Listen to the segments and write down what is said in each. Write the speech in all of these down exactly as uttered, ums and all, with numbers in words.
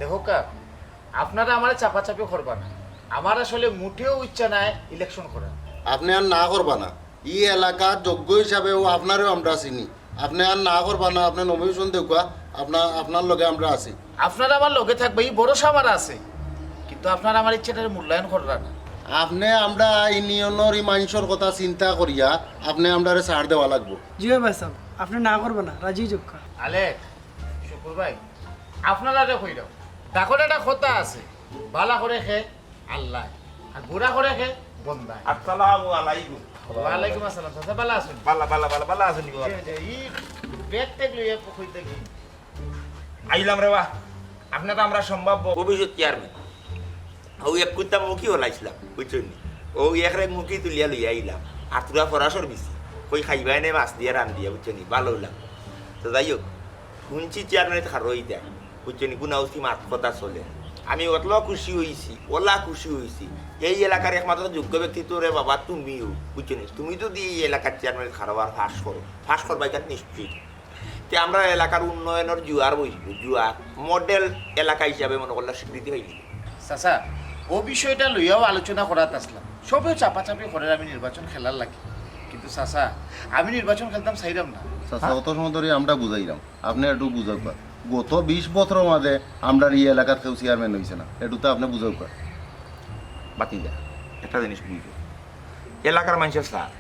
দেখউক্কা, আপনারা আমারে চাপাচাপি করবা না। আমার আসলে মুটেও ইচ্ছা নাই ইলেকশন করার। আপনে আর না করবা না, ই এলাকার যোগ্য হিসাবেও আপনারেও আমরা চিনি। আপনে আর না করবা না, আপনে নমিনেশন দেউক্কা, আপনা-, আপনার লগে আমরা আছি। আপনারা আমার লগে থাকবা, ই ভরসা আমার আছে, কিন্তু আপনারা আমার ইচ্ছাটারে মূল্যায়ন কররা না। আপনে আমরা ইউনিয়নর ই মানষর কথা চিন্তা করিয়া আপনে আমরারে ছাড় দেওয়া লাগবো। জি অয় ভাইসাব, আপনে না করবা না, রাজি অউক্কা। আলেক, শুকুর ভাই, আপনারারে কইরাম, দেখউক্কা, একটা কথা আছে, বালা করে কে আল্লায়, আর বুরা করে কে বন্দায়। আসসালামু আলাইকুম। ওয়ালাইকুম আসসালাম। চাচা, বালা আছইন? বালা, বালা, বালা, বালা আছইন নি বাবা? জি, জি, ই ব্যাগ ট্যাগ লইয়া কই থাকি? আইলাম রে বা, আপনে তো আমরার সম্ভাব্য ভবিষ্যৎ চেয়ারম্যান। অউ এক কুত্তা মুখী হলাইছলাম, বুঝছো নি? অউ এক রেক মুখী তুলিয়া লইয়া আইলাম। আর থুড়া ফরাসর বিচি, কই খাইবায় নে মাছ দিয়া রান্দিয়া, বুঝছো নি? বালা অইলাম। তো যাই হউক, হুনছি চেয়ারম্যানে তো খারো অইতা, বুঝছো নি? গুনা উস্তি মাত কথা চলে। আমি অতলা খুশি অইছি, অলা খুশি অইছি। এই এলাকার একমাত্র যোগ্য ব্যক্তিত্ব রে বাবা তুমিও, বুঝছো নি? তুমি যুদি এই এলাকার চেয়ারম্যানে খারো আর পাশ করো, পাশ করবায় ইখান নিশ্চিত। তে আমরার এলাকার উন্নয়নর জুয়ার বইবো, জুয়ার। মডেল এলাকা হিসাবে মনো করলা স্বীকৃতি পাইলিবো। চাচা, অউ বিষয়টা লইয়াও আলোচনা করাত আছলাম, সবেউ চাপাচাপি করের আমি নির্বাচন খেলার লাগি, কিন্তু চাচা, আমি নির্বাচন খেলতাম চাইরাম না। চাচা, অত সময় ধরি আমরা বুঝাইরাম, আপনে একটু বুঝউক্কা। গত বিশ বছরর মাঝে আমরার ই এলাকাত কেউ চেয়ারম্যান অইছে না, একটু তো আপনে বুঝউক্কা। বাতিজা, একটা জিনিস বুঝো, এলাকার মানষর স্বার্থ,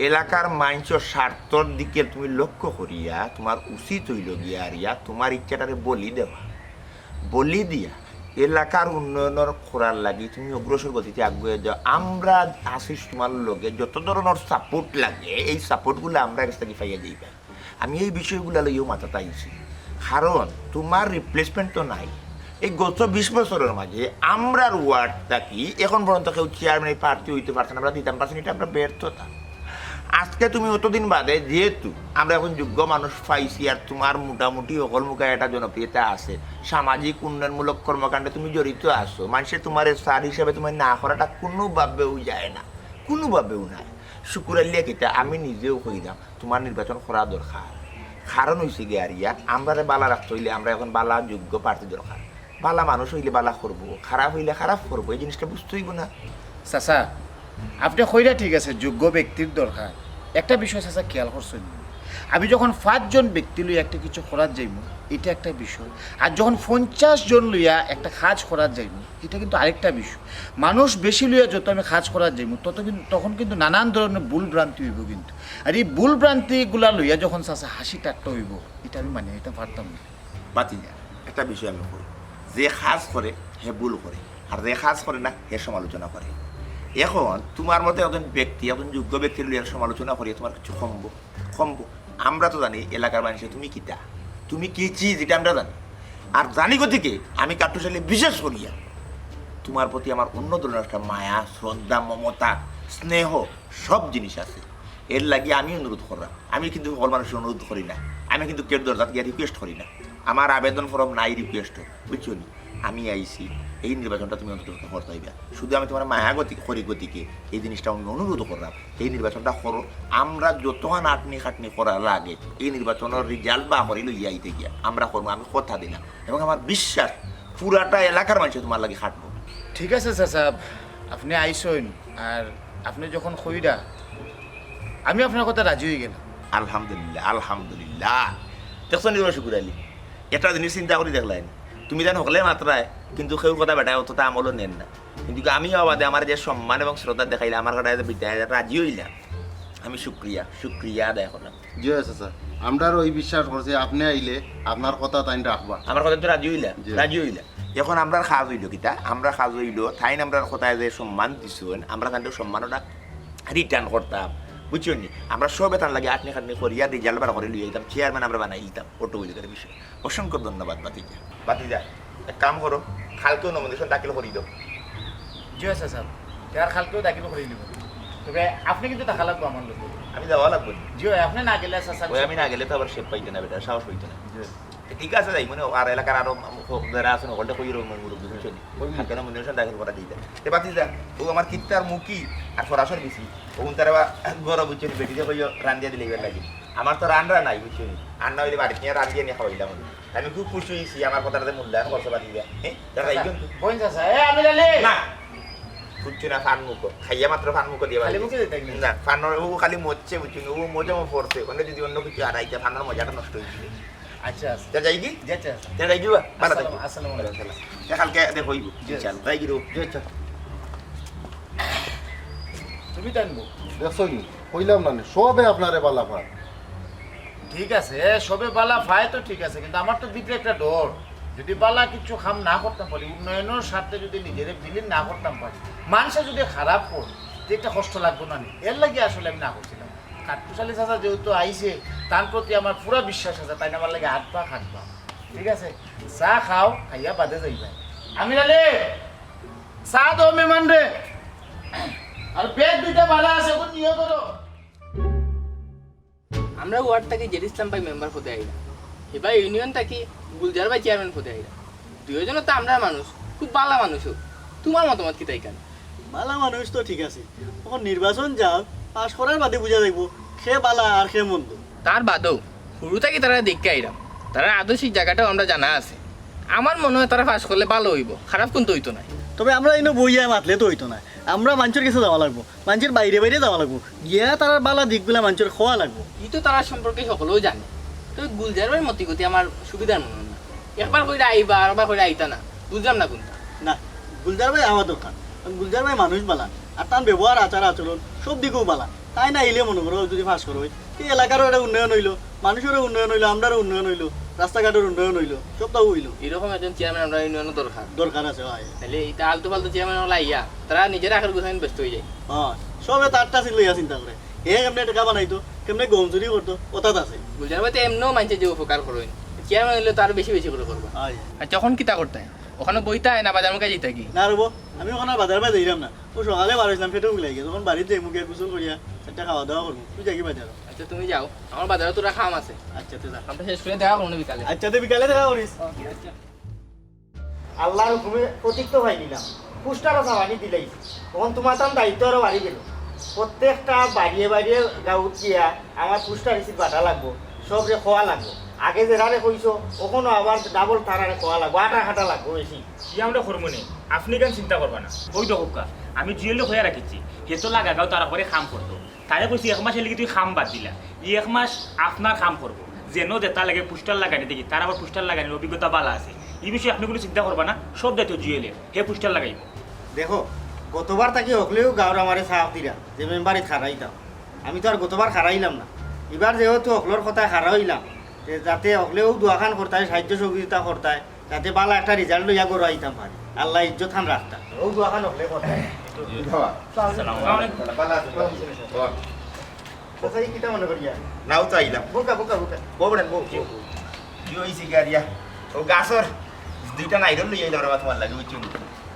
এলাকার মানষর স্বার্থর দিকে তুমি লক্ষ্য করিয়া তুমার উচিত অইলো গিয়া আরিয়া তুমার ইচ্ছাটারে বলি দেওয়া। বলি দিয়া এলাকার উন্নয়নর করার লাগি তুমি অগ্রসর গতিতে আগুয়াই যাও। আমরা আছি তুমার লগে, যত ধরনর support লাগে, এই support গুলা আমরার গেছ থাকি পাইয়া যাইবায়। আমি এই বিষয়গুলা লইয়াউ মাথাত আইছি, কারণ তুমার replacement তো নাই। এই গত বিশ বছরর মাঝে আমরার ওয়ার্ড থাকি এখন পর্যন্ত কেউ চেয়ারম্যান প্রার্থী অইতে পারছে না, আমরা দিতাম পারছি না, ইটা আমরার ব্যর্থতা। আজকে তুমি অতদিন বাদে যেহেতু আমরা এখন যোগ্য মানুষ পাইছি, আর তুমার মোটামুটি হকল মুখায় একটা জনপ্রিয়তা আছে, সামাজিক উন্নয়নমূলক কর্মকাণ্ডে তুমি জড়িত আছো, মানষে তুমারে স্যার হিসাবে তুমারে না করাটা কুনুভাবেউ যায় না, কুনুভাবেউ নায়। শুকুর আলিয়া কিতা, আমি নিজেউ কইরাম, তুমার নির্বাচন করা দরকার। কারণ অইছে গিয়া আরিয়া, আমরারে বালা রাখতে অইলে আমরা এখন বালা যোগ্য প্রার্থী দরকার। বালা মানুষ অইলে বালা করবো, খারাপ অইলে খারাপ করবো, এই জিনিসটা বুঝতে অইবো না? চাচা, আপনে কইরা ঠিক আছে, যোগ্য ব্যক্তির দরকার। একটা বিষয় চাচা খেয়াল করছইন নি? আমি যখন পাঁচজন ব্যক্তি লইয়া একটা কিছু করাত যাইমু, ইটা একটা বিষয়, আর যখন পঞ্চাশ জন লইয়া একটা কাজ করাত যাইমু, ইটা কিন্তু আরেকটা বিষয়। মানুষ বেশি লইয়া যত আমি কাজ করাত যাইমু, তত কিন্তু, তখন কিন্তু নানান ধরনর ভুল ভ্রান্তি অইবো কিন্তু। আর ই ভুল ভ্রান্তিগুলা লইয়া যখন চাচা হাসি ঠাট্টা অইবো, ইটা আমি মানিয়া নিতাম পারতাম না। বাতিজা, একটা বিষয় আমি কই, যে কাজ করে হে ভুল করে, আর যে কাজ করে না হে সমালোচনা করে। এখন তুমার মতো একজন ব্যক্তি, একজন যোগ্য ব্যক্তির লইয়া সমালোচনা করিয়া তুমার কিছু কমবো? কমবো। আমরা তো জানি এলাকার মানষে তুমি কিতা, তুমি কি চিজ, ইটা আমরা জানি। আর জানি গতিকে আমি কাট্টুশ আলী বিশেষ করিয়া তুমার প্রতি আমার অন্য ধরনর একটা মায়া, শ্রদ্ধা, মমতা, স্নেহ, সব জিনিস আছে। এর লাগি আমি অনুরোধ কররাম, আমি কিন্তু হকল মানষর অনুরোধ করি না, আমি কিন্তু কেউর দরজাত গিয়া request করি না, আমার আবেদন form নাই request-র, বুঝছো নি? আমি আইছি, এই নির্বাচনটা তুমি অন্তত করতে পারবে। শুধু আমি তোমার মায়া গতি করি গতিকে এই জিনিসটা আমি অনুরোধ করলাম, এই নির্বাচনটা করো। আমরা যতখান আটনি খাটনি করা লাগে, এই নির্বাচনের রেজাল্ট বা করি লইয়া আইতে গিয়া আমরা করবো, আমি কথা দিলাম। এবং আমার বিশ্বাস, পুরাটা এলাকার মানুষ তোমার লাগি খাটবো। ঠিক আছে চাচা, আপনে আইছইন, আর আপনে যখন কইরা, আমি আপনার কথা রাজি অই গেলাম। আলহামদুলিল্লাহ, আলহামদুলিল্লাহ। দেখছো নি, শুকুর আলী, একটা জিনিস চিন্তা করি দেখলাম, তুমি যেন হকলে মাতরায়, কিন্তু কেউর কথা বেটায় অতটা আমলও নেন না। কিন্তু আমি অবাদে আমার যে সম্মান এবং শ্রদ্ধা দেখাইলা, আমার কথা যে বিদায় রাজি অইলাম, আমি শুক্রিয়া, শুক্রিয়া আদায় করলাম। জি অয় চাচা, আমরারও অউ বিশ্বাস করছি, আপনে আইলে আপনার কথা তাইন রাখবা। আমার কথা তো রাজি অইলা, জি। রাজি অইলা। এখন আমরার কাজ অইলো কিতা? আমরার কাজ অইলো, তাইন আমরার কথায় যে সম্মান দিছইন, আমরা তানরে সম্মানটা রিটার্ন করতাম, বুঝছো নি? আমরা সবে তান লাগি আটনি খাটনি করিয়া রেজাল্ট বার করি লইয়া আইতাম, চেয়ারম্যান আমরা বানাই দিতাম, অটো অইলো গিয়া বিষয়। অসংখ্য ধন্যবাদ ভাতিজা। ভাতিজা, এক কাম করো, কালকেউ নমিনেশন দাখিল করি দেও। জি অয় চাচা, আর কালকেউ দাখিল করি নিব। তবে আপনে কিন্তু থাকা লাগবো আমার লগে। আমি যাওয়া লাগবো নি? জি অয়, আপনে না গেলে চাচা ওই আমি না গেলে তো আবার শেপ পাইতো না বেটা, সাহস পাইতো না। জি। ঠিক আছে, যাই মানে আর এলাকার আরো যারা আছইন, হকলরে কইয়া রইমু মুরব্বি, বুঝছো নি? কইমু। কালকে নমিনেশন দাখিল করা দিতা। তে ভাতিজা, অউ আমার কিত্তার মুখি আর ফরাসর বিচি, অউ তারা বা গরম, বুঝছো নি, বেটিরে কইও রান্দিয়া দিলে ইবার লাগি। আমার তো রান্না নাই, বুঝছো নি? আর না অইলে বাড়িত নিয়া রান্দিয়া নিয়া খাওয়াইলাম আমি। আমি খুব খুশি অইছি, আমার কথাটারে মূল্যায়ন করছো ভাতিজা। হ্যাঁ? তারা চাচা, একজন বইন চাচা, এ, আমি জানি। না। বুঝছো না, ফান মুখো। খাইয়া মাত্র ফান মুখো দিয়া খালি বাড়ি। মুখে দিতে একদম। না, ফানর, অউ খালি মজছে, বুঝছো নি? অউ মজা মো পড়ছে। অনে যদি অন্য কিছু আর আইতা, ফানর মজাটা নষ্ট অইছিল। আচ্ছা, আচ্ছা। তে যাই কি? জি, আচ্ছা, আচ্ছা। তে যাই কি বা? ভালা থাকো। আসসালামু আলাইকুম। ওয়ালাইকুম আসসালাম। তে কালকে দেখা অইবো, জি, ইনশাআল্লাহ। যাই কি রে? জি, আচ্ছা। তুমি টানবো। দেখছো নি? কইলাম না নি, সবে আপনারে বালা পায়। ঠিক আছে, সবে বালা পায় তো ঠিক আছে, কিন্তু আমার তো ভিতরে একটা ডর। যদি বালা কিছু কাম না করতাম পারি, উন্নয়নর স্বার্থে যদি নিজেরে বিলীন না করতাম পারি, মানষে যদি খারাপ কয়, তে একটা কষ্ট লাগবো না নি? এর লাগি আসলে আমি না করছিলাম। কাট্টুশ আলী চাচা যেহেতু আইছে, তার প্রতি আমার পুরা বিশ্বাস আছে, তাইন আমার লাগি আত পাক হাত পাক। ঠিক আছে, চা খাও, খাইয়া বাদে যাইবা। আমির আলী, চা দেও মেহমানরে। আর ব্যাগ দুইটা বালা আছে, অখন নিয়া করো। আমরা ওয়ার্ড থাকি জেড ইসলাম ভাই মেম্বার পদে আইরা, হিবা ইউনিয়ন থাকি গুলজার ভাই চেয়ারম্যান পদে আইরা। দুইওজনও তো আমরার মানুষ, খুব বালা মানুষও। তুমার মতামত কিতা ইখান? বালা মানুষ তো ঠিক আছে, অখন নির্বাচন যাউক, পাশ করার বাদে বুঝা যাইবো কে বালা আর কে মন্দ। তার বাদেও হুরু থাকি তারারে দেখিয়া আইরাম, তারার আদর্শিক জাগাটাও আমরার জানা আছে। আমার মনে অয় তারা পাশ করলে বালা অইবো, খারাপ কুন্তা অইতো নায়। তবে আমরা ইনো বইয়া মাতলে তো অইতো নায়, আমরা মানষর গেছে যাওয়া লাগবো, মানষর বাইরে বাইরে যাওয়া লাগবো, গিয়া তারার বালা দিকগুলা মানষরে কওয়া লাগবো। ই তো তারার সম্পর্কে হকলেউ জানে, তবে গুলজার ভাইর মতিগতি আমার সুবিধার মনে অয় না। একবার কইরা আইবা, আরবার কইরা আইতা না, বুঝলাম না কুন্তা। না, গুলজার ভাই আওয়া দরকার, কারণ গুলজার ভাই মানুষ বালা, আর তান ব্যবহার, আচার আচরণ সব দিকেউ বালা। তাইন আইলে মনো করো যদি পাশ করো, তে এলাকারও একটা উন্নয়ন অইলো, মানষরও উন্নয়ন অইলো, আমরারও উন্নয়ন অইলো, রাস্তাঘাটর উন্নয়ন অইলো, সবতাউ অইলো। এরকম একজন চেয়ারম্যান আমরার ইউনিয়নো দরকার। দরকার আছে, অয়। তাইলে ইতা আলতু ফালতু চেয়ারম্যান অকল আইয়া তারা নিজের আখের গুছাইন ব্যস্ত অইযায়। অয়, সবে তার তা চিন লইয়া চিন্তা করে। হে কেমনে টেকা বানাইতো, কেমনে গম চুরি করতো, অতাত আছে। গুলজার ভাই তো এমনেও মানষে যে উপকার করইন, চেয়ারম্যান অইলে তো আরো বেশি বেশি করি করবা। অয়। আচ্ছা, অখন কিতা করতায়? অখানো বইতায় না বাজার মুখে যাইতায় কি? না রে বা, আমি অখন আর বাজার বায় যাইরাম না। অউ সকালে বার অইছলাম, পেটো ভুক লাগি গেছে। অখন বাড়িত যাইমু গিয়া গোসল করিয়া একটা খাওয়া দাওয়া করমু। তুই যাইগি বাজারো? আচ্ছা, তুমি যাও, আমার বাজারো থুড়া কাম আছে। আচ্ছা, তুই যা। আমরা শেষ করি দেখা করমু বিকালে। আচ্ছা, তে বিকালে দেখা করিস। আচ্ছা। আল্লার হুকুমে প্রতীক তো পাই নিলাম, পোস্টারও ছাপানি দিলাইছি। অখন তুমার তান দায়িত্ব আরো বাড়ি গেলো। প্রত্যেকটা বাড়িয়ে বাড়িয়ে গাউত গিয়া আমার পোস্টার ইসিত বাটা লাগবো, সবরে কওয়া লাগবো। আগে যেরারে কইছো, অখনো আবার ডাবল তারারে কওয়া লাগবো, আটা খাটা লাগবো বেশি। ই আমরা করমু নে, আপনে ইখান চিন্তা করবা না। অউ দেখউক্কা, আমি জুয়েলরে কইয়া রাখিছি, হে তো লাগা গাউত তার উপরে কাম করতো। তারে কইছি এক মাসের লাগি তুই কাম বাদ দিলা, ই এক মাস আপনার কাম করবো, যেন যেতা লাগে পোস্টার লাগানি দেখি, তার আবার পোস্টার লাগানির অভিজ্ঞতা বালা আছে। ই বিষয়ে আপনে কুনু চিন্তা করবা না, সব দায়িত্ব জুয়েলের, হে পোস্টার লাগাইবো। দেখো, গতবার থাকি হকলেউ গাউর আমারে সাফ দিরা যে মেম্বারিত খাড়াইতাম, আমি তো আর গতবার খাড়াইলাম না। ইবার যেহেতু হকলর কথায় খাড়া অইলাম, তে যাতে হকলেউ দোয়াখান করতায়, সাহায্য সহযোগিতা করতায়, যাতে বালা একটা রেজাল্ট লইয়া ঘরো আইতাম পারি। আল্লায় ইজ্জত খান রাখতা। অউ দোয়াখান হকলে করতায়। আসসালামু আলাইকুম। বালা আছো? চাচা, ই কিতা মনো করিয়া? নাও তো আইলাম। বউক্কা, বউক্কা, বউক্কা। বউ বেটা, বউ, বউ, বউ। কি অইছে গি আর ইয়া? অউ গাছর দুইটা নাইরল লইয়া আইলাম রে বা তুমার লাগি, বুঝছো নি?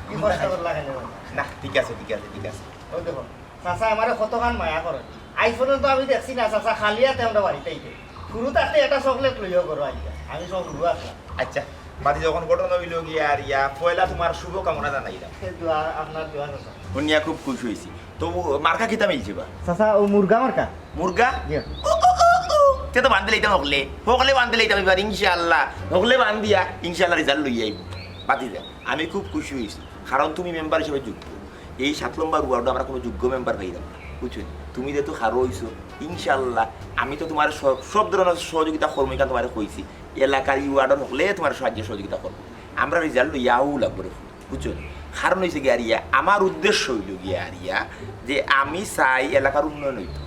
কি কষ্ট করলা কেনে? না, ঠিক আছে, ঠিক আছে, ঠিক আছে। অউ দেখো, চাচা আমারে কতখান মায়া করে। আইজ পর্যন্ত আমি দেখছি না চাচা খালি আতে আমরার বাড়িত আইতে। হুরু থাকতে একটা চকলেট লইয়া ঘরো আইতা। আমি সব হুরু আছলাম। আচ্ছা, বাদে যখন ঘটনা অইলো গিয়া আর ইয়া, পয়লা তুমার শুভকামনা জানাইলাম। এই দোয়া, আপনার দোয়া চাচা। হুনিয়া খুব খুশি অইছি। তো মার্কা কিতা মিলছে বা? চাচা, ও মুরগা মার্কা। মুরগা? জি। ও, ও, ও, ও। তে তো বান্ধিলে ইতা হকলে। হকলে বান্ধিলে ইতা অইবার, ইনশাআল্লাহ। হকলে বান্ধিয়া, ইনশাআল্লাহ result লইয়া আইবো। বাতি যা। আমি খুব খুশি অইছি। কারণ তুমি মেম্বার হিসাবে যোগ্য। এই সাত নম্বর ওয়ার্ডো আমরা কোনো যোগ্য মেম্বার পাইলাম না। বুঝছো নি? তুমি যেহেতু হারো অইছো, ইনশাআল্লাহ আমি তো তুমার সব, সব ধরনের সহযোগিতা করমু, ইখান তুমারে কইছি। এলাকার এই ওয়ার্ডর হকলে তুমার সাহায্য সহযোগিতা করবো। আমরা result লইয়াউ লাগবো রে ফুল, বুঝছো নি? কারণ অইছে গিয়া আর ইয়া, আমার উদ্দেশ্য অইলো গিয়া আর ইয়া যে আমি চাই এলাকার উন্নয়ন অইতো।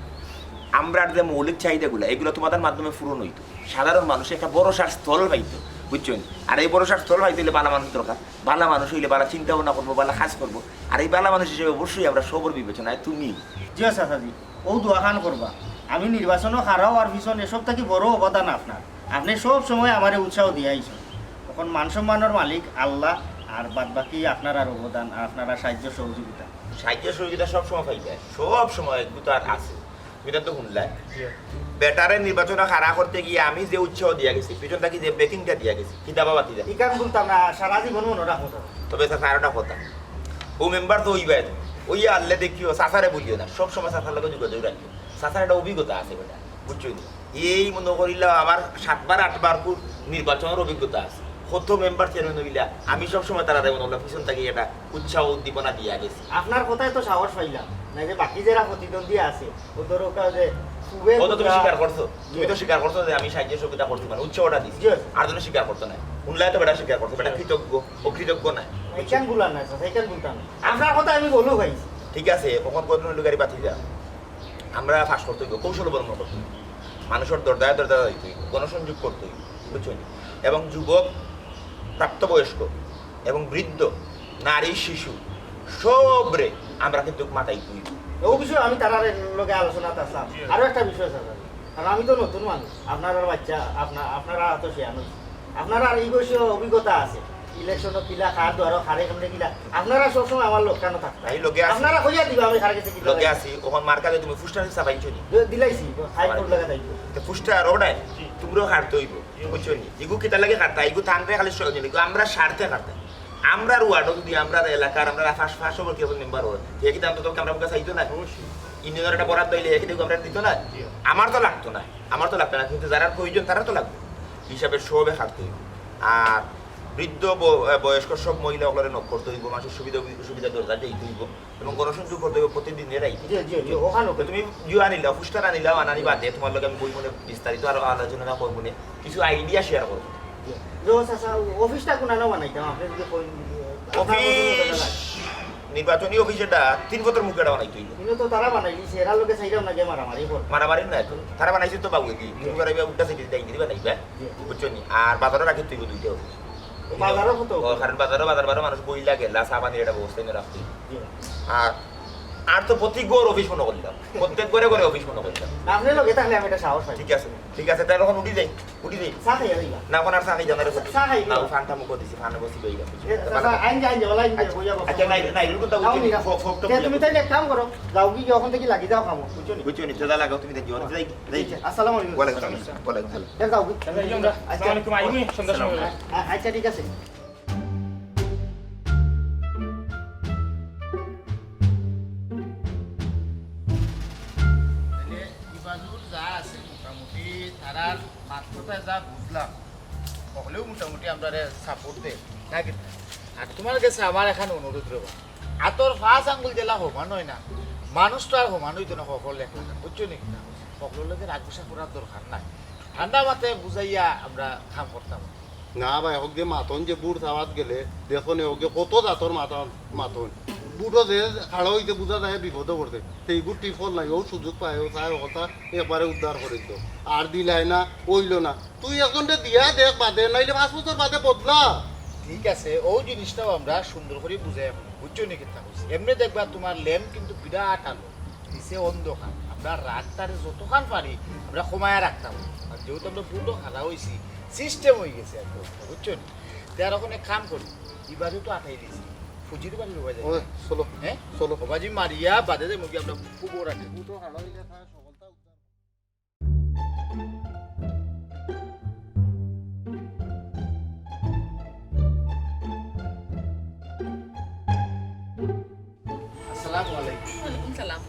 আমরার যে মৌলিক চাহিদাগুলা, এগুলা তুমাদের মাধ্যমে পূরণ অইতো। সাধারণ মানুষে একটা ভরসার স্থল পাইতো, বুঝছো নি? আর এই ভরসার স্থল পাইতে অইলে ভালা মানুষ দরকার। ভালা মানুষ অইলে ভালা চিন্তা ভাবনা করবো, ভালা কাজ করবো। আর এই ভালা মানুষ হিসেবে অবশ্যই আমরা সবর বিবেচনায় তুমি। জি চাচাজি, ও দোয়াখান করবা। আমি নির্বাচনও হারাও আর পিছনে সব থাকি বড় অবদান আপনার। আপনি সব সময় আমারে উৎসাহ দিয়া আইছেন। এখন মান সম্মানের মালিক আল্লাহ, আর বাদ বাকি আপনার আর অবদান, আপনারা সাহায্য সহযোগিতা। সাহায্য সহযোগিতা সব সময় পাইবে, সব সময় গুতার আছে। তুমি তো হুনলাই। বেটারে নির্বাচনে খাড়া করতে গিয়া আমি যে উৎসাহ দিয়া গেছি, পিছন থাকি যে backing টা দিয়া গেছি, কিতা বাবা কিতা? ইখান ভুলতাম না, সারা জীবন মনে রাখবো তো। তবে চাচা, আরোটা কথা, ও মেম্বার তো অইবায়, অইয়া আনলে দেখিও, চাচারে বলিও না, সব সময় চাচার লগে যোগাযোগ রাখিও। চাচার একটা অভিজ্ঞতা আছে বেটা, বুঝছো নি? এই মনে করিলাও আমার সাতবার আটবার কুর নির্বাচনের অভিজ্ঞতা আছে। কত মেম্বার চেয়ারম্যান অইলা, আমি সব সময় তারারে মনে হলো পিছন থাকি একটা উৎসাহ উদ্দীপনা দিয়া গেছি। আপনার কথায় তো সাহস পাইলাম, না যে বাকি যারা প্রতিদ্বন্দ্বী আছে, ও ধরো কাউ যে সুবে ও তো তুমি বুঝা- স্বীকার করছো, তুমি তো স্বীকার করছো যে আমি সাহায্য সহযোগিতা করছি, মানে উৎসাহটা দিছি। জি। আর জন্য স্বীকার করতো না, হুনলাই তো বেটা স্বীকার করছে, বেটা কৃতজ্ঞ, অকৃতজ্ঞ না। ইখান ভুলার না, চাচা, ইখান ভুলতাম না। আপনার কথা আমি বলেও খাইছি। ঠিক আছে, অখন কত লোক গাড়ি বাতি যা। আমরা ফাঁস করতে হইব, কৌশল অবলম্বন করতে হইব, মানুষের দরজায় দরজায় যাইতে হইব, গণসংযোগ করতে হইব, বুঝছো নি? এবং যুবক, প্রাপ্তবয়স্ক এবং বৃদ্ধ, নারী, শিশু, সবরে আমরা কিন্তু মাতাইতে হইব। ও বিষয়ে আমি তারার লগে আলোচনাত আসলাম। আরো একটা বিষয় আছে, কারণ আমি তো নতুন মানুষ, আপনারার বাচ্চা, আপনা-, আপনারা তো শিয়ান অইছে, আপনারার এই বয়সে অভিজ্ঞতা আছে, ইলেকশনও কিলা, কার দ্বারো, কারে কেমনে কিলা, আপনারা সবসময় আমার লগে থাকতা। এই লগে আছি। আপনারা কইয়া দিবা আমি কার গেছে কিলা লগে লাগি। আছি, ওখান মার্কা যে তুমি পোস্টার ছাপাইছো নি? দি-, দিলাইছি, হাই কোর্ট লাগা থাকবো। তো পোস্টার ওটাই, তুমরাও কাটতে হইব, বুঝছো নি? ইগু কিতা লাগে কাটতা, ইগু থানতে খালি সহযোগিতা, ইগু আমরা স্বার্থে কাটতা। আমরার ওয়ার্ডও যদি আমরার এলাকার, আমরার ফাঁস, ফাঁস ওভার কেউ মেম্বার হয়, হে কি দাম তো তোকে আমরা মুখে চাইতো না? অবশ্যই। ইউনিয়নের একটা বরাদ্দ হইলে হে কি দেখবো আমরা দিত না? জি। আমার তো লাগতো না, আমার তো লাগতো না, কিন্তু যারা প্রয়োজন তারা তো লাগবে। হিসাবে সবে খাটতে হইব। আর বৃদ্ধ ব-, আহ, বয়স্ক সব মহিলা ওগুলোরে নক করতে হইব, মানুষের সুবিধা অসুবিধা দরকার যাইতে হইব। এবং গণসংযোগ করতে হইব প্রতিদিন এরাই। জি, জি, জি, ওখানে তো তুমি জিও আনিলাও, পোস্টার আনিলাও, আনানি বাদে তোমার লগে আমি বই মনে বিস্তারিত আরো আলোচনা করবো নে, কিছু আইডিয়া শেয়ার করবো। জি। জি, চাচা, অফিসটা কোনানো বানাইতাম, আপনি যদি কইন, আপনার অফিস, মতো করে। নির্বাচনী অফিস এটা তিন বছর মুখে এটা বানাইতে হইব। কিন্তু তো তারা বানাইলিছে, এরার লগে চাইলাম না গিয়া মারামারি করতে। মারামারি না এখন, তারা বানাইছে তো বাবু কি, জি। তুমি করাইবা উল্টা সাইডে দিতে দিবা নাইবা, জি। বুঝছো নি? আর বাজারও রাখতে হইব দুইটা অফিস। বাজারও কত? ও, কারণ বাজারও বাজার বারো মানুষ বইলা গেলা, চা পানির একটা ব্যবস্থা এনে রাখতে হইব। জি। আর, আর তো প্রতি ঘর অফিস মনে করলাম, প্রত্যেক ঘরে ঘরে অফিস মনে করলাম। আপনি লগে থাকলে আমি এটা সাহস পাই। ঠিক আছে, ঠিক আছে, তাহলে এখন উঠি যাই, উঠি যাই। চা খাইয়া যাইবা? না, এখন আর চা খাই যাওয়ার চা খাই না, না। ফানটা মুখো দিছি, ফানে বসি বই গেছে। এ, আচ্ছা, আচ্ছা, আইন যাই, আইন যাই, ওলা আইন যাই, আচ্ছা, বইয়া বসো। আচ্ছা, নাই, নাই, এগুলো তো যাও বুঝছি, নি, না। ফো-, ফোকটা তে বুঝছি। তুমি তাইলে এক কাম করো, যাও কি, ওখান থেকে লাগি যাও খামো, বুঝছো নি? বুঝছো নি, তেজা লাগাও, তুমি যাই, যাও, যাই, যাই। আচ্ছা, আসসালামু আলাইকুম। ওয়ালাইকুম আসসালাম, ওয়ালাইকুম আসসালাম। এ, যাও কি? তাহলে এই আমরা, আসসালামু আলাইকুম, আইবো নি, সন্ধ্যার সময়। আ-, আচ্ছা, ঠিক আছে। তাহলে ইবাজুর যা আছে মোটামুটি তারার মাত কথায় যা বুঝলাম, হকলেও মোটামুটি আমরারে support দেয়, না কিতা? আর তোমার গেছে আমার এখান অনুরোধ রইবো, আতর পাঁচ আঙ্গুল যেলা সমান অয় না, মানুষ তো আর সমান অইতো না, হকল এক লাখান, বুঝছো নি কিতা? হকলর লগে রাগ গুসা করার দরকার নাই, ঠান্ডা মাথায় বুঝাইয়া আমরা কাম করতাম। না ভাই, হকগে মাতন যে বুট চাওয়াত গেলে, দেখো নে, হকগে কত জাতর মাতন, মাতন। বুটো যে খাড়া অইতে বুঝা যায় বিপদে পড়ছে। সেই গুটি ফল নাই, ও সুযোগ পায়, ও চায়, ও কথা একবারে উদ্ধার করে দিত। আর দিলাই না, অইল না। তুই একজনরে দিয়া দেখ বাদে, নাইলে পাঁচ বছর বাদে বদলা। ঠিক আছে, ও জিনিসটাও আমরা সুন্দর করে বুঝাই, বুঝছো নি কিতা কইছি? এমনি দেখবা তোমার ল্যাম্প কিন্তু বিরাট আলো, নিচে অন্ধকার। আমরা রাগটারে যতখান পারি আমরা কমায় রাখতাম। আর যেহেতু আমরা বুটো খাড়া অইছি, সিস্টেম অই গেছে একদম, বুঝছো নি? তে আর ওখানে কাম করি, ইবারে তো আটাই দিছি, ফুজির বাড়ির ওবায় যাই। ওই, চলো। হ্যাঁ? চলো। ওবাজি মারিয়া বাদে যাই মুখে আমরা খুব ওরা। বুটো খাড়া অইলে তা সকলটা উদ্ধার। ওয়ালাইকুম সালাম।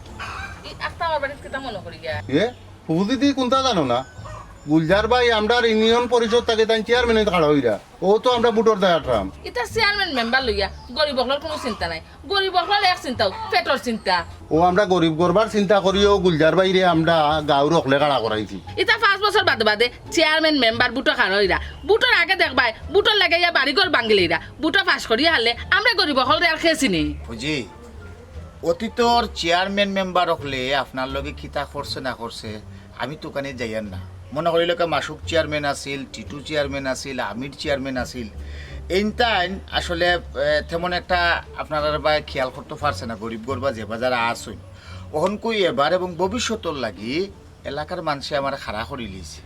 ই আখতা আমার বাড়িত কিতা মনো করিয়া? এ, হুবুদি দি কুনতা জানো না? গুলজার ভাই আমরার ইউনিয়ন পরিষদ থাকি তাইন চেয়ারম্যান অইতে খাড়া অইরা। অউ তো আমরা ভোটর দায় আটরাম। ইতা চেয়ারম্যান মেম্বার লইয়া গরিব অকলর কুনু চিন্তা নাই। গরিব অকলর এক চিন্তাউ, পেটর চিন্তা। অউ আমরা গরিব গরবার চিন্তা করিউ গুলজার ভাইরে আমরা গাঁওর অকলে খাড়া করাইছি। ইতা পাঁচ বছর বাদে বাদে চেয়ারম্যান মেম্বার ভোটো খাড়া অইরা। ভোটর আগে দেখবায়, ভোটর লাগি ইয়া বাড়ি ঘর ভাঙ্গিলাইরা। ভোটো পাশ করিয়া হারলে আমরা গরিব অকলরে আর কে চিনে? বুজি, অতীতর চেয়ারম্যান মেম্বার অকলে আপনার লগে কিতা করছে না করছে, আমি তো অখানে যাইয়ার না। মনো করিলাউক্কা মাসুক চেয়ারম্যান আছিল, টিটু চেয়ারম্যান আছিল, আমির চেয়ারম্যান আছিল। এইনতাইন আসলে, এ, তেমন একটা আপনারার বায় খেয়াল করতো পারছে না, গরিব গরবা যেবা যারা আছইন। অখন কই এবার এবং ভবিষ্যতর লাগি এলাকার মানষে আমারে খাড়া করিলিছে।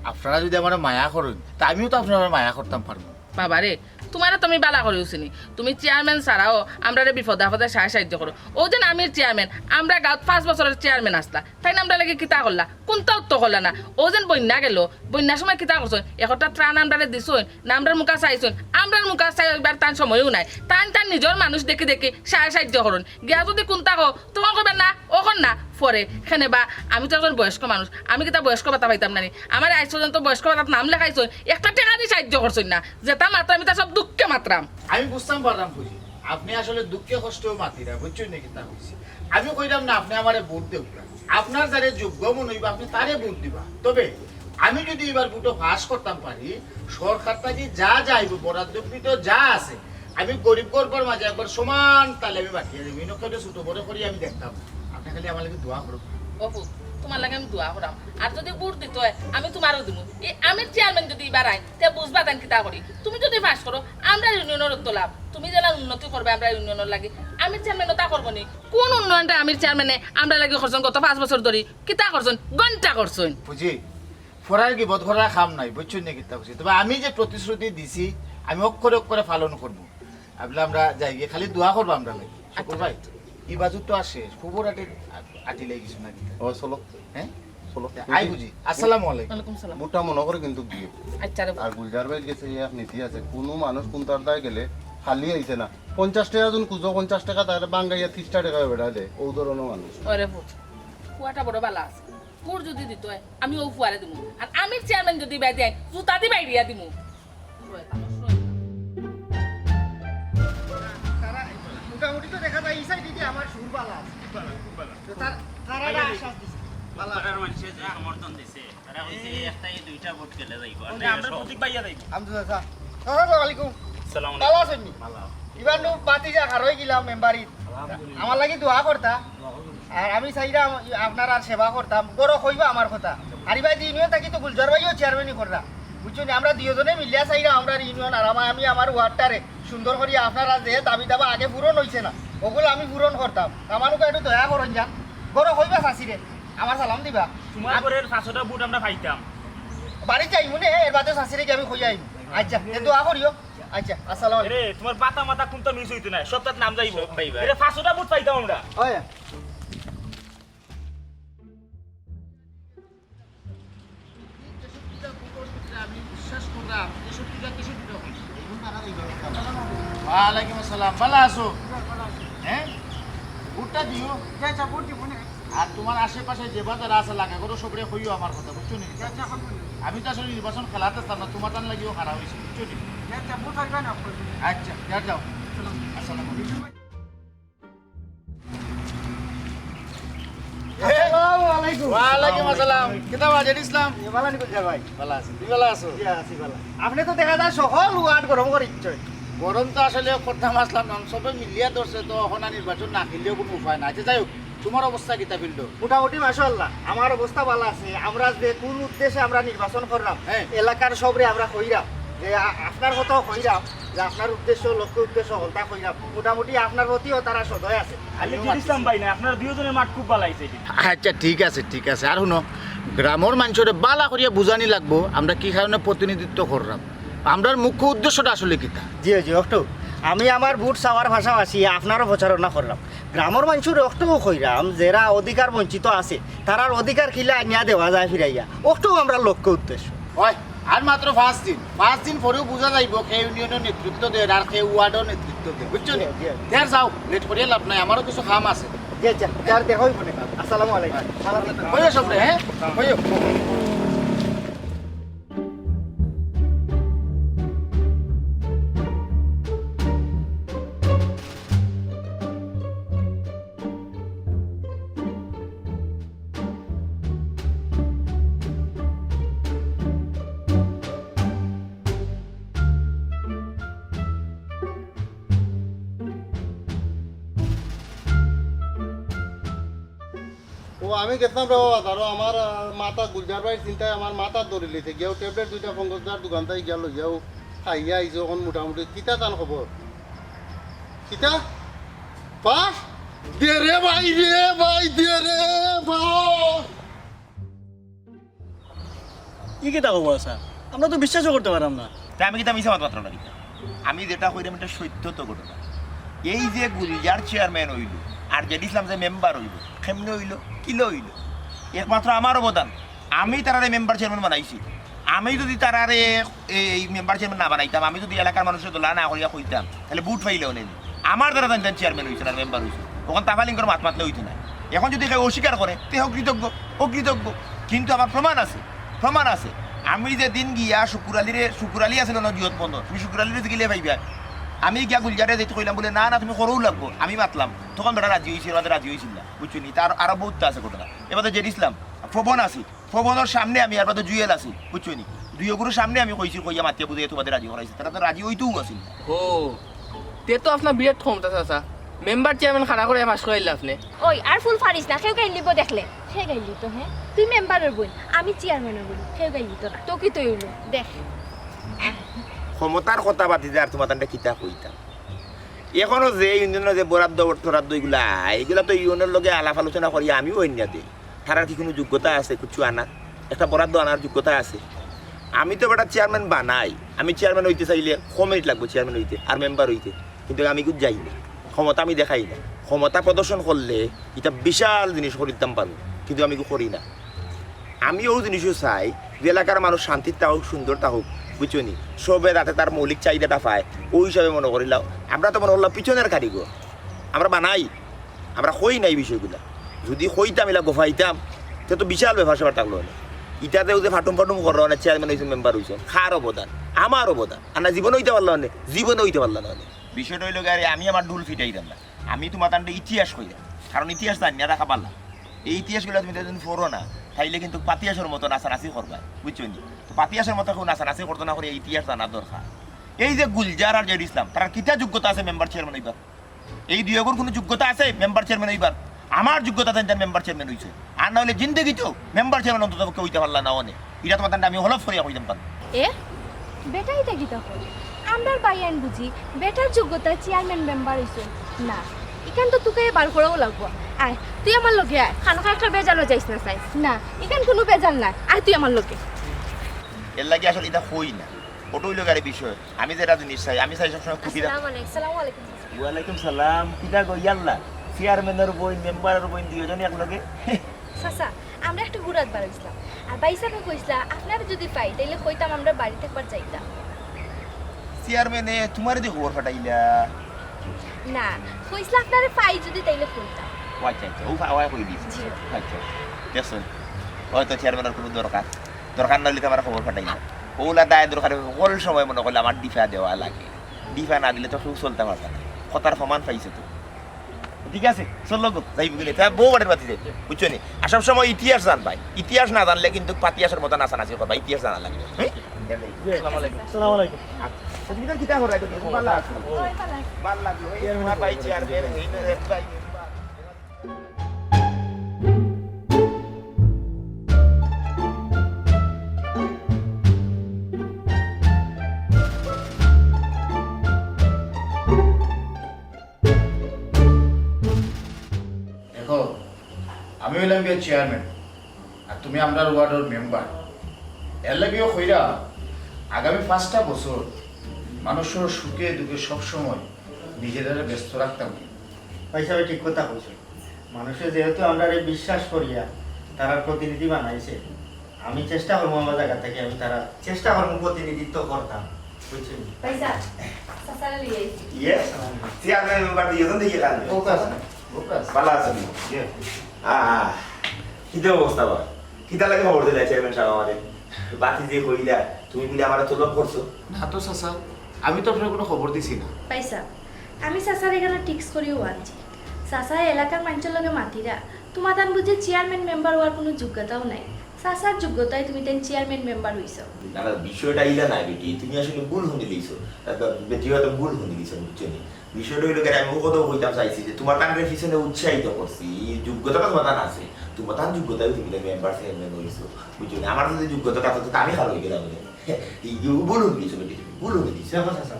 আপনারা যুদি আমারে মায়া করইন, তে আমিও তো আপনারারে মায়া করতাম পারমু। বাবারে, তুমারে তো আমি বালা করিউ চিনি। তুমি চেয়ারম্যান ছাড়াও আমরারে বিপদে আপদে সাহায্য করো। অউ যেন আমির চেয়ারম্যান, আমরার গাঁওত পাঁচ বছরর চেয়ারম্যান আছলা, তাইন আমরার লাগি কিতা করলা? কুনতাউ তো করলা না। অউ যেন বন্যা গেল, বন্যার সময় কিতা করছইন? একটা ত্রাণ আমরারে দিছইন, না আমরার মুখা চাইছইন? আমরার মুখা চাইবার তান সময়ও নাই। তান তান নিজর মানুষ দেখি দেখি সাহায্য করইন। গিয়া যুদি কুনতা কও, তখন কইবা না, অখন না, পরে। কেনে বা, আমি তো একজন বয়স্ক মানুষ, আমি কিতা বয়স্ক ভাতা পাইতাম না নি? আমারে আইজ পর্যন্ত বয়স্ক ভাতাত নাম লেখাইছইন, একটা টেকা দি সাহায্য করছইন না। যেতা মাতরাম, ইতা সব দুঃখে মাতরাম। আমি বুঝতাম পারলাম বুজি, আপনে আসলে দুঃখে কষ্টেও মাতিরা, বুঝছইন নি কিতা কইছি? আমি কইরাম না আপনে আমারে ভোট দেউক্কা, আপনার যারে যোগ্য মনে অইবো আপনে তারে ভোট দিবা। তবে আমি যুদি ইবার ভোটো পাশ করতাম পারি, সরকার থাকি যা যা আইবো, বরাদ্দকৃত যা আছে, আমি গরিব গরবার মাঝে একবার সমান তালে আমি বাটিয়া দিমু। ইনো কেউরে ছোট বড় করি আমি দেখতাম না। আপনে খালি আমার লাগি দোয়া করুন। ও পুত, তুমার লাগি আমি দোয়া করাম। আর যুদি ভোট দিতে অয়, আমি তুমারেও দিমু। ই আমির চেয়ারম্যান যুদি ইবার আইন, তে বুঝবা তাইন কিতা করি। তুমি যুদি পাশ করো, আমরার ইউনিয়নর তো লাভ। তুমি যেলা উন্নতি করবায় আমরার ইউনিয়নর লাগি, আমির চেয়ারম্যান অতা করবো নি? কুন উন্নয়নটা আমির চেয়ারম্যানে আমরার লাগি করছইন গত পাঁচ বছর ধরি? কিতা করছইন? ঘন্টা করছইন। বুজি, ফরার গিবত করার কাম নাই, বুঝছইন নি কিতা কইছি? তবে আমি যে প্রতিশ্রুতি দিছি, আমি অক্ষরে অক্ষরে পালন করমু। আবলা আমরা যাইগি, খালি দোয়া করবা আমরার লাগি। শুকুর ভাই, ই বাজু তো আর শেষ, খুবর আটি, আটি লাগি কিছু না কিতা? ও, চলো। হ্যাঁ? চলো। আই বুজি। আসসালামু আলাইকুম। ওয়ালাইকুম সালাম। ভোটটা মনো করি কিন্তু দিও। আচ্ছা রে। আর গুলজার ভাইর গেছে এক নীতি আছে, কুনু মানুষ কুনতার দায় গেলে খালি আইছে না। পঞ্চাশ টেকা যুদি খুজো, পঞ্চাশ টেকা তারে ভাঙ্গাইয়া ত্রিশটা টেকা বেড়া দেয়, অউ ধরনর মানুষ। ওরে পুত, পুয়াটা বড় বালা আছে। পুর যুদি দিতে অয়, আমি অউ পুয়ারে দিমু। আর আমির চেয়ারম্যান যুদি বাই দেয়, জুতা দি বাইড়িয়া দিমু। তারা মোটামুটি তো দেখা যায়, ই সাইডে দিয়া আমার সুর বালা আছে। তো তার-, তারা একটা আশ্বাস দিছে। বালা। পাড়ার মানষে যে সমর্থন দিছে, তারা কইছে, এই একটা, এই দুইটা ভোট গেলে যাইবো, আর ওই যে নাইলে আমরা সব। প্রতীক ভাইয়া যাইবো। আমজু চাচা। আসসালামু আলাইকুম। আসসালামু আলাইকুম। বালা আছইন নি? বালা। ইবার নু বাতি যা খারই গেলাম মেম্বারি। আলহামদুলিল্লাহ। আমার লাগি দোয়া করতা। আর আমি চাইরাম আপনারার সেবা করতাম, বড় কইবা আমার কথা। আর ইবায় যে ইউনিয়ন থাকি তো গুলজার ভাইও চেয়ারম্যানি কররা, বুঝছো নি? আমরা দুইজনে মিলিয়া চাইরাম আমরার ইউনিয়ন, আর আমা-, আমি আমার ওয়ার্ডটারে সুন্দর করি আপনারা যে দাবি দাবা আগে পূরণ অইছে না, অগুলো আমি পূরণ করতাম। আমানুকে একটু দয়া করইন যা, বড় কইবা চাচিরে, আমার সালাম দিবা। তুমার ঘরর পাঁচশোটা ভোট আমরা পাইতাম। বাড়িত যাইমু নে, এর বাদে চাচিরে গিয়া আমি কইয়া আইমু। আচ্ছা, তে দোয়া করিও। আচ্ছা, আসসালামু আলাইকুম। আরে, তুমার বাতা মাতা কুনতা মিস অইতো নায়, সবটাত নাম যাইবো। সব পাইবা। এরে, পাঁচশোটা ভোট পাইতাম আমরা। অয়। তেষট্টিটা ভোটর ভিতরে আমি বিশ্বাস করলাম, তেষট্টিটা, তেষট্টিটা হইছে। ওয়ালাইকুম আসসালাম, বালা আছো? হ্যাঁ? ভোটটা দিও। আর তুমার আশেপাশে যে বাজার আছে, লাগা করো, সবরে কইও আমার কথা, বুঝছো নি? আমি তো আসলে নির্বাচন খেলাত আছলাম না, তুমার তান লাগিও খারাপ অইছে, বুঝছো নি? আচ্ছা, যাও, যাও। আসসালামু আলাইকুম। আসসালামু আলাইকুম। ওয়ালাইকুম আসসালাম। কিতা বা, জেড ইসলাম? এ, বালা নি গুলজার ভাই? বালা আছি। তুমি বালা আছো? জি, আছি বালা। আপনে তো দেখা যায় সকল ওয়ার্ড গরম করিচ্ছইন। গরম তো আসলে করতাম আছলাম না, সবে মিলিয়া ধরছে তো, অখন আর নির্বাচন না খেললেও কুনু উপায় নাই। আচ্ছা, যাই হোক, তুমার অবস্থা কিতা ফিল্ডো? মোটামুটি মাশাআল্লাহ, আমার অবস্থা বালা আছে। আমরা যে কুন উদ্দেশ্যে আমরা নির্বাচন করলাম, হ্যাঁ। এলাকার সবরে আমরা কইরাম যে আ-, আপনার কথাও কইরাম যে আপনার উদ্দেশ্য, লক্ষ্য উদ্দেশ্য হলতা কইরাম। মোটামুটি আপনার প্রতিও তারা সদয় আছে। আলী জেড ইসলাম ভাই না, আপনারা দুইজনের মাত খুব বালা অইছে। আচ্ছা, ঠিক আছে, ঠিক আছে। আর হুনো, গ্রামর মানষরে বালা করিয়া বুঝানি লাগবো আমরা কি কারণে প্রতিনিধিত্ব কররাম, আমরার মুখ্য উদ্দেশ্যটা আসলে কিতা। জি, জি, অকটু। আমি আমার ভোট চাওয়ার পাশাপাশি আপনারও প্রচারণা কররাম। গ্রামর মানষরে অকটু কইরাম, যেরা অধিকার বঞ্চিত আছে, তারার অধিকার কিলা আনিয়া দেওয়া যায় ফিরাইয়া, অকটু আমরার লক্ষ্য উদ্দেশ্য। অয়, আর মাত্র পাঁচ দিন, পাঁচ দিন পরেউ বুঝা যাইবো কে ইউনিয়নর নেতৃত্ব দের আর কে ওয়ার্ডর নেতৃত্ব দের, বুঝছো নি? জি, জি। তে আর যাও, লেট করিয়া লাভ নাই, আমারও কিছু কাম আছে। জি, আচ্ছা, তে আর দেখা অইবো নে। আসসালামু আলাইকুম। কইও সবরে, হ্যাঁ? কইও। ও, আমি গেছিলাম রে বাবা, ধরো আমার, আহ, মাথা গুলজার ভাইর চিন্তায় আমার মাথা ধরি লিছে। গিয়াও ট্যাবলেট দুইটা পঙ্কজদার দোকান থাকি গিয়া লইয়াও খাইয়া আইছো, অখন মোটামুটি। কিতা তান খবর? কিতা? পাস? দে রে ভাই, দে ভাই, দে রে ভাই। ই কিতা খবর আছে? আমরা তো বিশ্বাসও করতে পারলাম না। তে আমি কিতা মিছা মাত মাতরাম না কিতা? আমি যেটা কইরাম ইটা সত্য তো ঘটনা। এই যে গুলজার চেয়ারম্যান অইলো, আর জেড ইসলাম যে মেম্বার অইলো, কেমনে অইলো, কিলা অইলো? একমাত্র আমার অবদান। আমি তারারে মেম্বার চেয়ারম্যান বানাইছি। আমি যুদি তারারে এই মেম্বার চেয়ারম্যান না বানাইতাম, আমি যুদি এলাকার মানুষরে দলা না করিয়া কইতাম, তাইলে ভোট পাইলে অনে। আমার দ্বারা তান তান চেয়ারম্যান অইছে না, মেম্বার অইছে। অখন তাফালিং করি মাত মাতলে অইতো না। অখন যুদি কেউ অস্বীকার করে, তে অকৃতজ্ঞ, অকৃতজ্ঞ। কিন্তু আমার প্রমাণ আছে, প্রমাণ আছে। আমি যে দিন গিয়া শুকুর আলীরে, শুকুর আলী আছিল না জিয়ত বন্ধ, তুমি শুকুর আলীরে জিগাইলে পাইবা। আমি গিয়া গুলজারে যাইতে কইলাম, বলে, "না, না, তুমি করউ লাগবো।" আমি মাতলাম, তখন বেটা রাজি অইছে, এর বাদে রাজি অইছিল না, বুঝছো নি? তার আরো বহুত আছে ঘটনা। এর বাদে জেড ইসলাম, পবন আছিল, পবনর সামনে আমি, আর বাদে জুয়েল আছিল, বুঝছো নি? দুইওগুরর সামনে আমি কইছি, কইয়া মাতিয়া বুঝাইয়া তোমাদের রাজি করাইছি, তারা তো রাজি অইতেউ আছিল না। ও, তে তো আপনার বিরাট ক্ষমতা, চাচা। মেম্বার চেয়ারম্যান খাড়া করিয়া পাস করাইলা আপনে। ওই, আর ফুল ফাড়িস না, কেউ গাইল দিবো দেখলে। কে গাইল দিতো, হ্যাঁ? তুই মেম্বারর বইন, আমি চেয়ারম্যানর বইন, কেউ গাইল দিতো না। তো কিতা অইলো? দেখ। ক্ষমতার কথা বাদ দিয়া আর তোমার তানরে কিতা কইতাম। অখনো যে ইউনিয়নর যে বরাদ্দ, বরাদ্দ ইগুলা, ইগুলা তো ইউনিয়নর লগে আলাপ আলোচনা করি আমিও অইন্যা দেই। তারার কি কুনু যোগ্যতা আছে কিচ্ছু আনার? একটা বরাদ্দ আনার যোগ্যতা আছে? আমি তো বেটা চেয়ারম্যান বানাই, আমি চেয়ারম্যান অইতে চাইলে ক মিনিট লাগবো চেয়ারম্যান অইতে আর মেম্বার অইতে, কিন্তু আমি ইগুত যাই না, ক্ষমতা আমি দেখাই না। ক্ষমতা প্রদর্শন করলে ইটা বিশাল জিনিস করিতাম পারমু, কিন্তু আমি ইগু করি না। আমি অউ জিনিসও চাই যে এলাকার মানুষ শান্তিত থাকুক, সুন্দর থাকুক, বুঝছো নি? সবে যাতে তার মৌলিক চাহিদাটা পায়, অউ হিসাবে মনো করিলাও। আমরা তো মনো করলাম পিছনের কারিগর, আমরা বানাই, আমরা কই না ই বিষয়গুলা। যুদি কইতাম, ইলা গফাইতাম, তে তো বিশাল ব্যাপার স্যাপার থাকলো অনে। ইটাতে অউ যে ফাটুম ফাটুম কররা অনে, চেয়ারম্যান অইছইন, মেম্বার অইছইন, কার অবদান? আমার অবদান। আর না জীবনে অইতা পারলা অনে, জীবনে অইতা পারলা না অনে। বিষয়টা অইলো গিয়া, আরে আমি আমার ঢুল ফিটাইতাম না, আমি তোমার তানরে ইতিহাস কইরাম, কারণ ইতিহাস জানিয়া রাখা ভালা। এই ইতিহাসগুলা তুমি যদি পড়ো না, তাইলে কিন্তু পাতিয়াসর মতো নাচানাচি করবায়, বুঝছো নি? তো পাতিয়াসর মতো কেউ নাচানাচি করতো না করি, এই ইতিহাস জানার দরকার। এই যে গুলজার আর জেড ইসলাম, তারার কিতা যোগ্যতা আছে মেম্বার চেয়ারম্যান অইবার? এই দুইওগুর কুনু যোগ্যতা আছে মেম্বার চেয়ারম্যান অইবার? আমার যোগ্যতা তাইন তান মেম্বার চেয়ারম্যান অইছে, আর না অইলে জিন্দেগিতেও মেম্বার চেয়ারম্যান অন্তত পক্ষে অইতা পারলা না অনে। ইটা তোমার তানরে আমি হলফ করিয়া কইতাম পারি। এ? বেটা ইটা কিতা কয়? আমরার ভাইয়াইন বুঝি বেটার যোগ্যতা চেয়ারম্যান মেম্বার অইছে? না, ইখান তো তুকাইয়া বার করাউ লাগবো। আয়, তুই আমার লগে আয়। খানোখা একটা বেজালো যাইস না চাই। না, ইখান কুনু বেজাল নায়। আয় তুই আমার লগে। এর লাগি আসলে ইটা কই না। ওটা অইলো গিয়া বিষয়। আমি যেটা জিনিস চাই, আমি চাই সবসময় খুশি থাক-। আসসালামু আলাইকুম। আসসালামু আলাইকুম, চাচা। ওয়ালাইকুম সালাম। কিতা গো, ইয়াল্লা? চেয়ারম্যানর বইন, মেম্বারর বইন, দুইওজনে একলগে? চাচা, আমরা একটু ঘুরাত বার অইছলাম। আর ভাইসাবে কইছলা, আপনারে যুদি পাই, তাইলে কইতাম আমরা বাড়িত একবার যাইতাম। চেয়ারম্যানে তুমারে দি খবর পাঠাইলা? না, কইছলা আপনারে পাই যুদি তাইলে কইতাম। ও আচ্ছা, আচ্ছা, ও ফা-, ও কই দিছে। জি। আচ্ছা, দেখছো? হয়তো চেয়ারম্যানর কুনু দরকার। দরকার না অইলে তো আমার খবর পাঠাইলা। ওলা দায় দরকারে হকল সময় মনো করলে আমার ডিফা দেওয়া লাগে। ডিফা না দিলে তো কেউ চলতা পারতা না। কথার প্রমাণ পাইছো তো। ঠিক আছে, চলো গো, যাইমু গিয়া। তা বউ বাড়ির বাতি যাইতে, বুঝছো নি? আর সব সময় ইতিহাস জানবায়। ইতিহাস না জানলে কিন্তু পাতিয়াসর মতো নাচানাচি করবা। ইতিহাস জানা লাগবে। হ্যাঁ? আসসালামু আলাইকুম। আসসালামু আলাইকুম। আচ্ছা, তুমি তো কিতা করো? ভালা আছো? ভালা লাগলো। এই তোমার ভাই চেয়ারম্যান, এই তো এক ভাই মেম্বার। দেখো, আমি অইলাম গিয়া চেয়ারম্যান, আর তুমি আমরার ওয়ার্ডর মেম্বার। এর লাগিও কইরা, আগামী পাঁচটা বছর মানুষর সুখে দুঃখে সবসময় নিজেরারে ব্যস্ত রাখতাম। ভাইসাবে ঠিক কথা কইছো। মানুষে যেহেতু আমরারে বিশ্বাস করিয়া তারার প্রতিনিধি বানাইছে, আমি চেষ্টা করমু আমার জাগা থাকি, আমি তারার চেষ্টা করমু প্রতিনিধিত্ব করতাম, বুঝছইন নি? পয়সা, চাচারে লই আইছি। ইয়েস, চেয়ারম্যান মেম্বার দুইজন দেখি লাগবে। Focus, focus. ভালা আছইন নি? আহ, কিতা অবস্থা বা? কিতার লাগি খবর দিলা চেয়ারম্যান সাব আমারে? বাতি যে কইলা, তুমি বুলে আমারে তলব করছো? না তো চাচা, আমি তো আপনারে কুনু খবর দিছি না। পয়সা, আমি চাচার এখানো টিক্স করিও আনছি। চাচা এলাকার মানষর লগে মাতিরা, তুমাতান বুঝি চেয়ারম্যান মেম্বার অওয়ার কুনু যোগ্যতাও নাই। চাচার যোগ্যতায় তুমিতাইন চেয়ারম্যান মেম্বার অইছো। না, না, বিষয়টা ইলা নায় বেটি, তুমি আসলে ভুল হুনিলিছো। বেটি হয়তো ভুল হুনিলিছো, বুঝছো নি? বিষয়টা অইলো কি, আমি ও কথাউ কইতাম চাইছি যে তুমাতানরে পিছনে উৎসাহিত করছি, এই যোগ্যতাটা তুমাতান আছে, তুমাতান যোগ্যতায় তুমি মেম্বার চেয়ারম্যান অইছো, বুঝছো নি? আমার যদি যোগ্যতা থাকতো তো আমি খারাপ অই গেলাম। এই যে ভুল হুনিলিছো বেটি, তুমি ভুল হুনিলিছো। দেখো চাচা,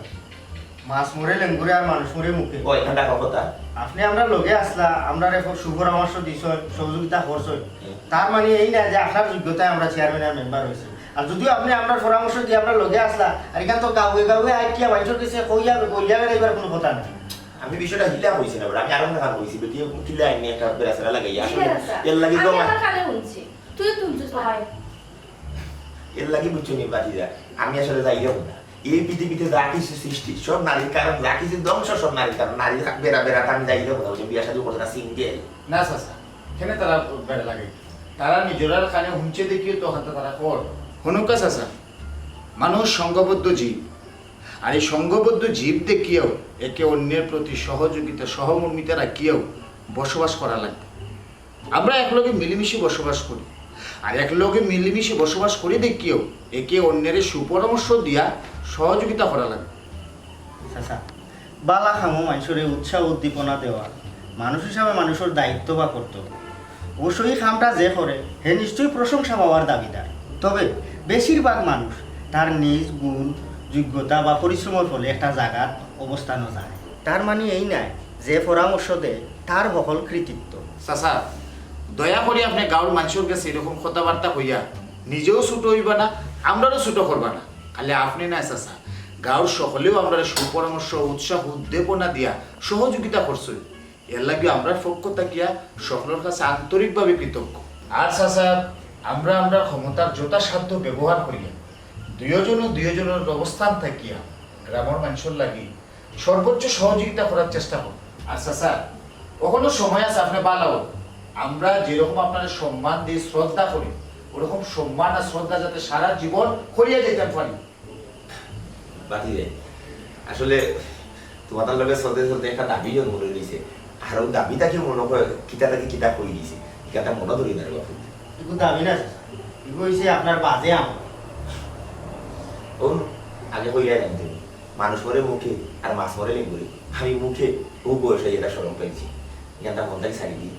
মাছ মরে লেঙ্গুরে আর মানুষ মরে মুখে। ও, এখানটা কথা। আপনে আমরার লগে আছলা, আমরারে সুপরামর্শ দিছইন, সহযোগিতা করছইন। হুম। তার মানে এই না যে আপনার যোগ্যতায় আমরা চেয়ারম্যান আর মেম্বার অইছি। আর যদিও আপনে আমরার পরামর্শ দিয়া আমরার লগে আছলা, আর এখান তো গাউয়ে গাউয়ে আইটিয়া মানষর গেছে কইয়া বলিয়া বেড়াইবার কুনু কথা নাই। আমি বিষয়টা হিলা কইছি না, but আমি আরো না কইছি, বেটি কিলা আইনি একটা বেড়াছেড়া লাগাইয়া আসলে ঠিক আছে। এর লাগি তো আমি আমার আমার কানে হুনছি। তুই হুনছস না? এর লাগি বুঝছো নি বাতিজা, আমি আসলে যাইরাম না। এই পৃথিবীতে যা কিছু সৃষ্টি সব নারীর কারণ, যা কিছু ধ্বংস সব নারীর কারণ। নারীর বেড়া বেড়াতে আমি যাইরাম না, ওই যে বিয়া শাদী করছে না, সিঙ্গেল। না চাচা, কেনে তারা বেড়া লাগাই? তারা নিজরার কানে হুনছে দেখিও তো অখানতা তারা কর। হুনুক্কা চাচা, মানুষ সংঘবদ্ধ জীব। আর এই সংঘবদ্ধ জীব দেখিয়াও একে অন্যের প্রতি সহযোগিতা, সহমর্মিতা রাখিয়াও বসবাস করা লাগবে। আমরা একলগে মিলিমিশি বসবাস করি, আর একলগে মিলিমিশি বসবাস করি দেখিয়াও একে অন্যের সুপরামর্শ দিয়া সহযোগিতা করা লাগবে। চাচা, বালা কামো মানষরে উৎসাহ উদ্দীপনা দেওয়া মানুষ হিসাবে মানষর দায়িত্ব বা কর্তব্য। অবশ্য এই কামটা যে করে, হে নিশ্চয়ই প্রশংসা পাওয়ার দাবিদার। তবে বেশিরভাগ মানুষ তার নিজ গুণ, যোগ্যতা বা পরিশ্রমর ফলে একটা জাগাত অবস্থানো যায়। তার মানে এই নায় যে পরামর্শ দেয়, তার হকল কৃতিত্ব। চাচা, দয়া করি আপনে গাউর মানষর গেছে এরকম কথাবার্তা কইয়া নিজেও ছোট অইবা না, আমরারও ছোট করবা না। খালি আপনে নায় চাচা, গাউর সকলেও আমরারে সুপরামর্শ, উৎসাহ, উদ্দীপনা দিয়া সহযোগিতা করছইন। এর লাগি আমরার পক্ষ থাকিয়া সকলর কাছে আন্তরিকভাবে কৃতজ্ঞ। আর চাচা, আমরা আমরার ক্ষমতার যথাসাধ্য ব্যবহার করিয়া দুইজনও দুইজনর অবস্থান থাকিয়া গ্রামর মানষর লাগি সর্বোচ্চ সহযোগিতা করার চেষ্টা করব। আর চাচা, অখনো সময় আছে, আপনে বালা অইন। আমরা যেরকম আপনারে সম্মান দেই, শ্রদ্ধা করি, ওরকম সম্মান আর শ্রদ্ধা যাতে সারা জীবন করিয়া যাইতাম পারি। বাতিজা, আসলে তুমাতার লগে চলতে চলতে একটা দাবি জন্ম লই লইছে। আর ও দাবিটা কি মনে হয় কিতা থাকি কিতা কই দিছে, কিতা মনে ধরি না রে বাপু। এগু দাবি না, এগু অইছে আপনার বাজে আমল। ও, আগে কইয়া জানতে, মানুষ মরে মুখে আর মাছ মরে লেঙ্গুরে। আমি মুখে ও বয়সে এটা শরম পাইছি, এখানটা মন থাকি ছাড়ি দিই।